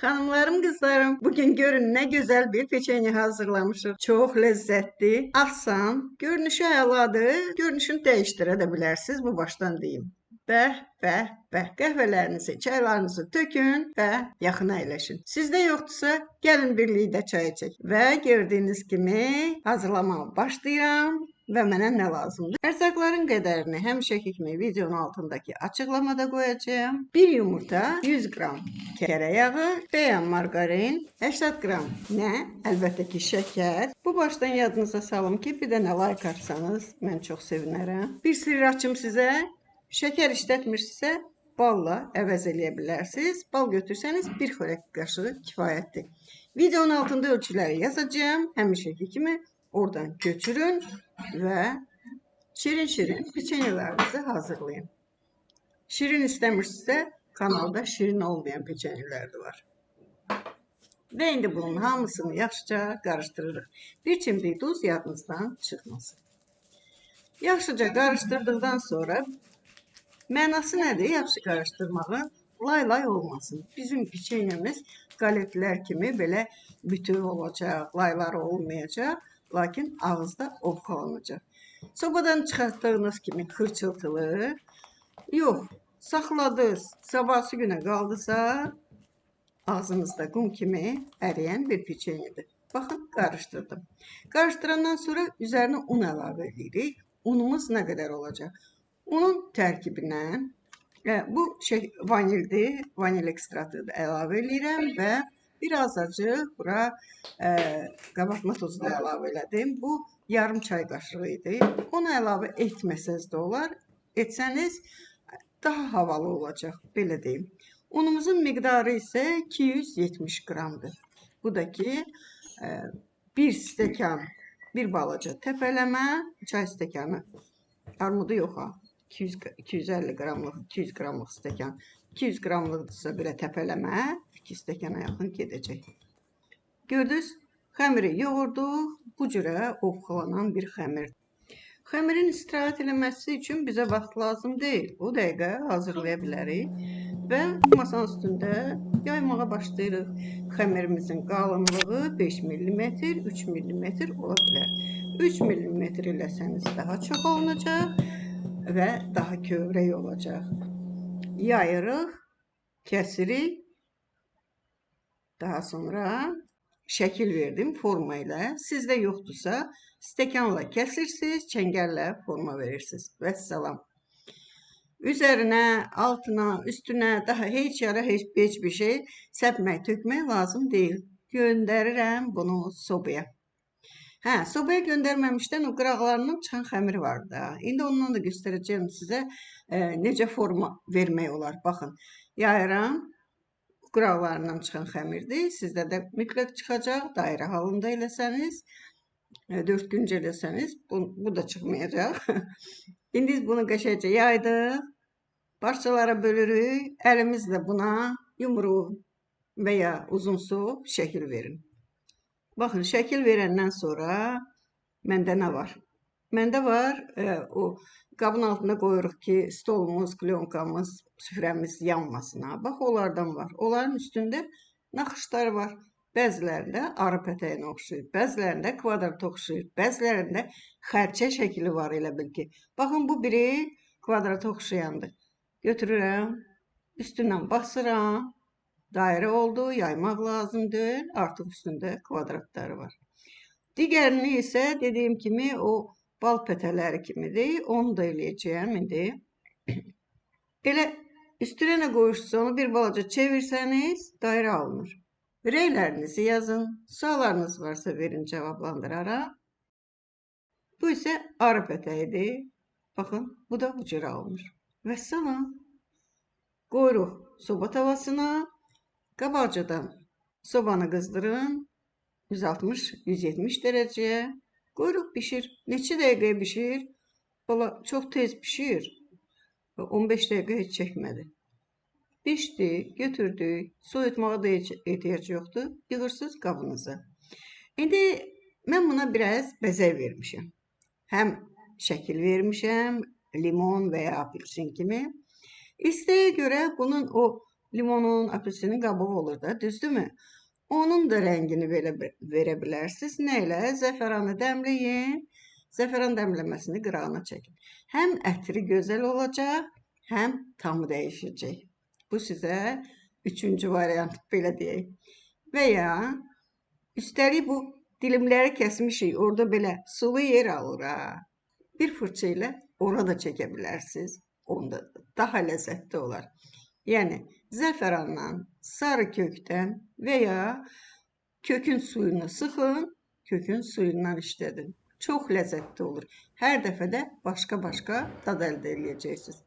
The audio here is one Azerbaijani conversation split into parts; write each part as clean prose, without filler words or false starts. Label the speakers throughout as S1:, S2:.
S1: Xanımlarım, qızlarım, bugün görün nə gözəl bir peçenye hazırlamışıq. Çox ləzzətli, asan, görünüşü əladır. Görünüşünü dəyişdirə də bilərsiniz, bu başdan deyim. Bəh, bəh, bəh. Qəhvələrinizi, çaylarınızı tökün və yaxına əyləşin. Sizdə yoxdursa, gəlin birlikdə çay içək. Və gördüyünüz kimi hazırlamağa başlayıram. Və mənə nə lazımdır? Ərzaqların qədərini həmişəki kimi videonun altındakı açıqlamada qoyacağam. Bir yumurta, 100 qram kərə yağı və ya margarin, 80 qram nə? Əlbəttə ki, şəkər. Bu başdan yadınıza salım ki, bir dənə like atsanız mən çox sevinərəm. Bir sirr açım sizə. Şəkər işlətmirsinizsə, balla əvəz eləyə bilərsiniz. Bal götürsəniz bir xörək qaşığı kifayətdir. Videonun altında ölçüləri yazacağım. Həmişəki kimi oradan götürün və şirin-şirin peçenyelərinizi hazırlayın. Şirin istəmirsinizsə, kanalda şirin olmayan peçenyelər də var. Və indi bunun hamısını yaxşıca qarışdırırıq. Bir çimdik duz yadınızdan çıxmasın. Yaxşıca qarışdırdıqdan sonra mənası nədir? Yaxşı qarışdırmağın lay-lay olmasın. Bizim peçenyemiz qaletlər kimi belə bütöv olacaq, laylar olmayacaq, lakin ağızda ovxalanacaq. Sobadan çıxartdığınız kimi xırçıltılı, yox, saxladınız, sabahsı günə qaldısa, ağzınızda qum kimi əriyən bir peçenyedir. Baxın, qarışdırdım. Qarışdırandan sonra üzərinə un əlavə edirik. Unumuz nə qədər olacaq? Unun tərkibinə bu şey vanildir, vanil ekstraktı da əlavə eləyirəm və bir azacıq bura qabartma tozu da əlavə elədim. Bu yarım çay qaşığı idi. Onu əlavə etməsəniz də olar. Etsəniz daha havalı olacaq, belə deyim. Unumuzun miqdarı isə 270 qramdır. Bu da ki bir stəkan, bir balaca təpələmə, çay stəkanı, armudu yox ha, 200, 250 qramlıq, 200 qramlıq stəkan. 200 qramlıqdırsa belə təpələmə, 2 stəkana yaxın gedəcək. Gördünüz, xəmiri yoğurduq, bu cürə ovxalanan bir xəmir. Xəmirin istirahət eləməsi üçün bizə vaxt lazım deyil. O dəqiqə hazırlaya bilərik və masanın üstündə yaymağa başlayırıq. Xəmirimizin qalınlığı 5 mm, 3 mm ola bilər. 3 mm eləsəniz daha çox olunacaq və daha kövrək olacaq. Yayırıq, kəsirik. Daha sonra şəkil verdim forma ilə. Sizdə yoxdursa, stəkanla kəsirsiniz, çəngəllə forma verirsiniz. Vəssalam. Üzərinə, altına, üstünə daha heç yara heç bir şey səpmək, tökmək lazım deyil. Göndərirəm bunu sobaya. Hə, sobaya göndərməmişdən o qıraqlarından çıxan xəmir var da. İndi ondan da göstərəcəyim sizə necə forma vermək olar. Baxın, yayıram. Qıraqlarından çıxan xəmirdir. Sizdə də mütləq çıxacaq. Dairə halında eləsəniz, dörd güncə eləsəniz, bu da çıxmayacaq. İndi biz bunu qəşəngcə yaydıq. Parçalara bölürük. Əlimizlə buna yumru və ya uzunsu şəkil verin. Baxın, şəkil verəndən sonra məndə nə var? Məndə var o qabın altına qoyuruq ki, stolumuz, klonkamız, süfrəmiz yanmasın. Ha. Bax, onlardan var. Onların üstündə naxışlar var. Bəzilərində arı pətəyinə oxşayır, bəzilərində kvadrat oxşayır, bəzilərində xərçə şəkli var elə bil ki. Baxın, bu biri kvadrata oxşayandır. Götürürəm, üstündən basıram. Dairə oldu, yaymaq lazım deyil. Artıq üstündə kvadratları var. Digərini isə dediyim kimi o bal pətələri kimidir. Onu da eləyəcəyəm indi. Elə üstünə nə qoyursunuz, onu bir balaca çevirsəniz dairə alınır. Rəylərinizi yazın. Suallarınız varsa verin, cavablandıraram. Bu isə arı pətəyidir. Baxın, bu da bu cür alınır. Vəssalam. Qoyuruq soba tavasına. Qabaqcadan sobanı qızdırın. 160-170 dərəcəyə. Qoyuruq, bişir. Neçə dəqiqəyə bişir? Valla çox tez bişir. 15 dəqiqə heç çəkmədi. Bişdi, götürdük. Soyutmağa da heç ehtiyac yoxdur. Yığırsınız qabınıza. İndi mən buna biraz bəzək vermişəm. Həm şəkil vermişəm, limon və ya apelsin kimi. İstəyə görə bunun o Limonun, apelsinin qabığı olur da, düzdürmü? Onun da rəngini belə verə bilərsiniz. Nə ilə? Zəfəranı dəmləyin. Zəfəran dəmləməsini qırağına çəkin. Həm ətri gözəl olacaq, həm tamı dəyişəcək. Bu sizə üçüncü variant, belə deyək. Və ya üstəlik bu dilimləri kəsmişik, orada belə sulu yer alır ha. Bir fırça ilə orada çəkə bilərsiniz. Onda daha ləzzətli olar. Yəni zəfərandan, sarı kökdən və ya kökün suyunu sıxın, kökün suyundan işlədin. Çox ləzzətli olur. Hər dəfə də başqa-başqa dad əldə eləyəcəksiniz.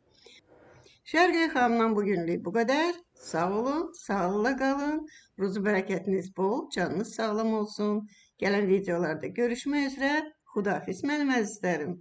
S1: Şərqiyə xanımdan bugünlük bu qədər. Sağ olun, sağlıqla qalın. Ruzu bərəkətiniz bol, canınız sağlam olsun. Gələn videolarda görüşmək üzrə. Xudahafiz mənim əzizlərim.